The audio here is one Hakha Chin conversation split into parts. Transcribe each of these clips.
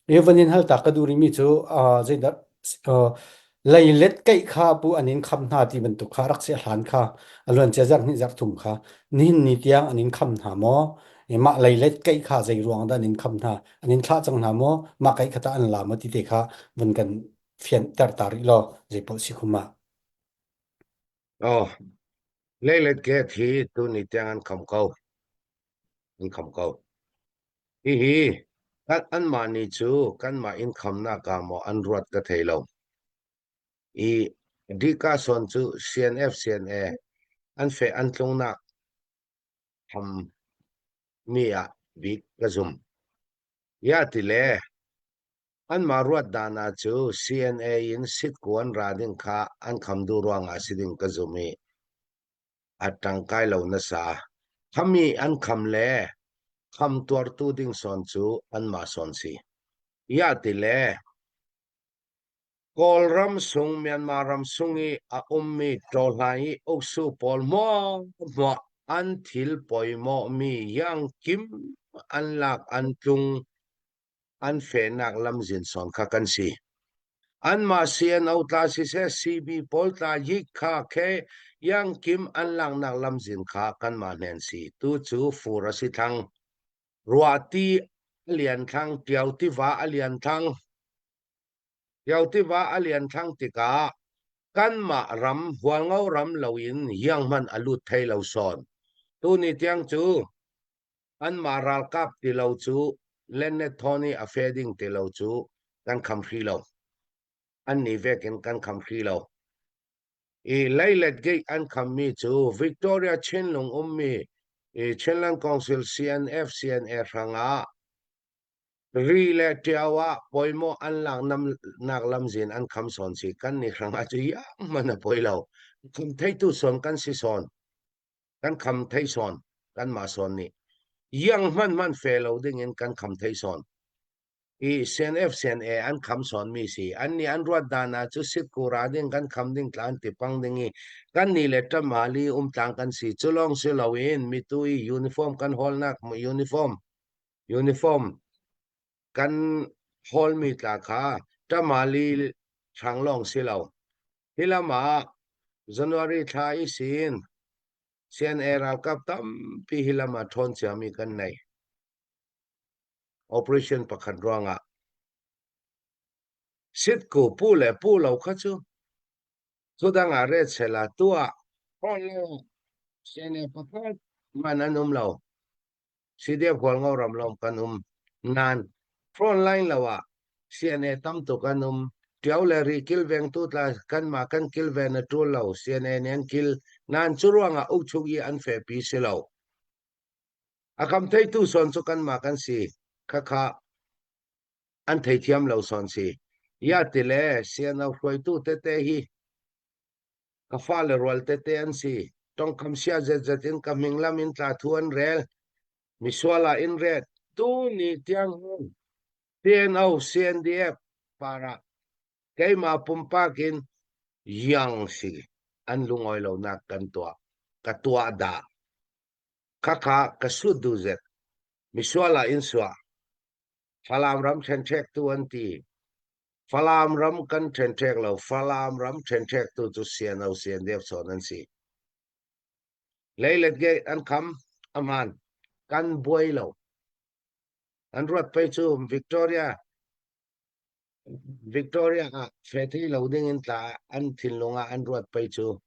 Van in hal ta ka duh rihmi cu zeidah leilet keih kha pu an in kham hna ti bantuk kha rak si a hlan kha a luancia zarh hnih zarh thum kha nihin ni tiang an in kham hna maw? Mah leilet keih kha zei ruang dah an in kham hna? An in thlah cang hna maw? Mah keih kha tah an la maw ti te kha vun kan fianter ta rih law zei paoh si khum ah. Oh, leilet gate hi tuni tiang an kham ko. An kham ko. Hihi kan anmah nih cu kanmah inn khamnak ah maw an ruat ka thei lo. I Dika sawn cu CNF CNA an feh an tlungnak tham mi ah bik ka zum. Ya ti le anmah ruat dan ah cu CNA in sitku an ra ding kha an kham duh ruangah si ding ka zum i a ṭangkai lo nasa. Khami an kham le kham tuartu ding sawn cu anmah sawn si. Ya ti le Kawlram sung Myanmar ram sung i a ummi ṭawhlan i uksu pawl hmuahhmuah an thil poimawhmi iangkim an lak an tlung an fehnak lamzin sawn kha kan si. Anmah CNO tla siseh CB pawl tla yik kha khe iangkim an laknak lamzin kha kanmah hnen si. Tu cu fur a si thlang. Ruahti a lian thlang, Ṭio tiva a lian thlang. Ṭio tiva a lian thlang tikah kanmah ram Hualngo ram loin iang hmanh a lut thai lo sawn. Tuni tiang cu anmah ralkap ti lo cu Lennet Thawn i a fe ding ti lo cu kan kham hri lo. Annih vekin kan kham hri lo. I leilet gate an khammi cu Victoria Chinlung ummi i Chinland Council CNF CNA hrangah ri le ṭio ah pawimawh an lak nak lamzin an kham sawn si kan ni hrangah cu iang man a poi lo. Kham theitu sawn kan si sawn. Kan kham thei sawn kanmah sawn nih iang hman hman fe lo ding in kan kham thei sawn i CNF CNA an kham sawn mi si an nih an ruat dan ah cu sitku ra ding kan kham ding tlan ti pang ding i kan ni le ṭamali um tlang kan si cu lawng si lo in mitu i uniform kan hawlnak uniform uniform kan hawlmi tla kha ṭamali hrang lawng si lo Hi lam ah January thla i sin CNA ralkap tampi hi lam ah ṭhawn ciami kan nei. Operation pakhat ruangah sitku pu le pu lo kha cu thudang ah ret sela tuah CNA pakhat man an um lo. CDF Hualngo ram lawng kan um. Nain front line lo ah CNA tam tuk an um. Ṭio le ri kilvengtu tla kanmah kan kilven a ṭul lo. CNA nih an kil. Nain cu ruangah ukchuk i an fehpi si lo. A kam theitu sawn cu kanmah kan si. Khakha an theithiam lo sawn si. Ya ti le CNO hruaitu tete hi Ka fale rual tete an si. Tongkham sia zetzet in ka hming lam in tla thu an rel. Misual ah in ret. Tu ni tiang hin CNO, CNDF para keimah pumpak in yang si an lungawi lonak kan tuah. Ka tuah dah. Khakha ka sut du zet. Misual ah in suah. Falam ram ṭhenṭhek tu an ti. Falam ram kan ṭhenṭhek lo. Falam ram ṭhenṭhektu cu CNO CNDF chawn an si. Leilet gate an kham a hmaan. Kan buai lo. An ruat pei cu Victoria Victoria ah fethi lo ding in tla an thinlung ah an ruat pei cu.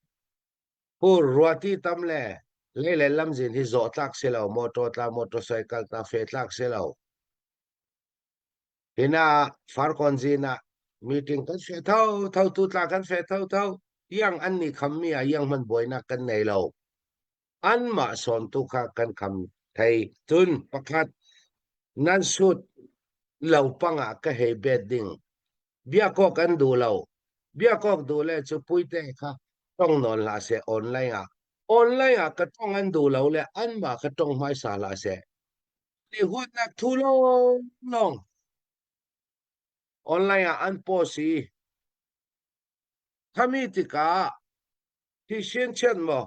Pur ruati tam le lei le lamzin hi zawh tlak si lo. Motor tla motorcycle tla fe tlak si lo. Hina Farkawn zin ah meeting kan fe tho tho tu tla kan fe tho tho iang an ni kham mi ah iang hman buainak kan nei lo anmah sawn tu kha kan kham thei cun pakhat nan sut lo pangah ka hei bet ding biakawk an duh lo biakawk duh le cu puite kha tong nawn hlah seh online ah online ah ka tong an duh lo le anmah ka tong hmaisa hlah seh Ti huatnak thu lawnglawng online ah an post i khami tikah thisen chiat maw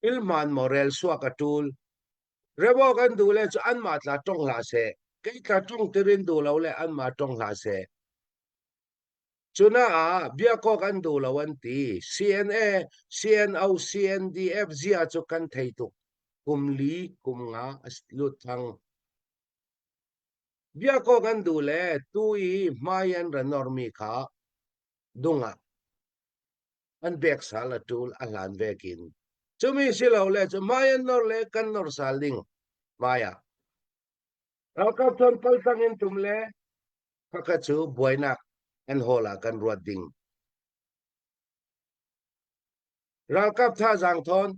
ilhmaan maw rel suak a ṭul. Rewok an duh le cu anmah tla tong hlah seh. Kei tla ṭong tirin duh lo le anmah ṭong hlah seh. Cunaah biakawk an duh lo an ti. CNA, CNO, CNDF zia cu kan thei tuk. Kum li, kum nga a lut thang. Biakawk an duh le tu i hmai an ra normi kha dungah an bek sal a ṭul a hlan vekin. Cumi si lo le cu hmai an nor le kan nor sal ding hmai ah. Ralkap chuan paltang in tum le khakha cu buainak an hawl ah kan ruat ding. Ralkap thazaang thawn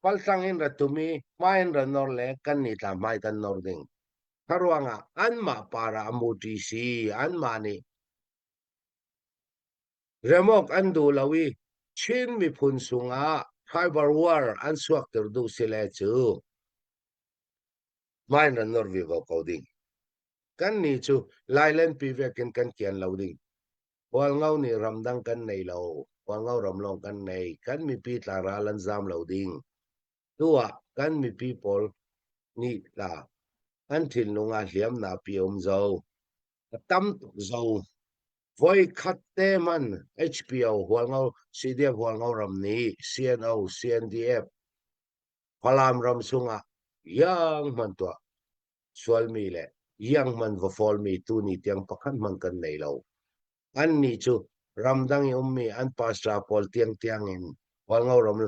paltlang in ra tum i hmai in ra nor le kan ni tla hmai kan nor ding. Kha ruangah anmah para a muṭi si anmah nih remawk an duh lo i Chin miphun sungah tribal war an suakter duh si le cu hmai in ra nor vivo ko ding. Kannih cu Lailenpi vekin kan kian lo ding. Hualngo nih ramdang kan nei lo. Hualngo ram lawng kan nei. Kan mipi tlangral an zam lo ding. Tu ah kan mipi pawl nih tla an thinlung ah hliamnak pi a um zo. A tam tuk zo. Voi khat te man HPO Hualngo CDF Hualngo ram nih CNO CNDF Falam ram chungah iang hman tuah sualmi le iang hman va fawlmi tuni tiang pakhat hmanh kan nei lo. Annih cu ramdang i ummi an pastor pawl tiangtiang in Hualngo ram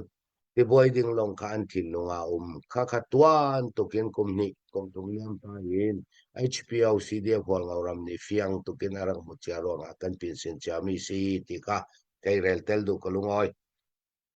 tibuai ding lawng kha an thinlung ah a um. Khakha tuan tukin kum hnih kum thum liam ta in HPO CDF Hualngo ram nih fiang tukin a rak hmu cia ruangah kan pinsin ciami si ti kha kei rel tel duh ka lungawi.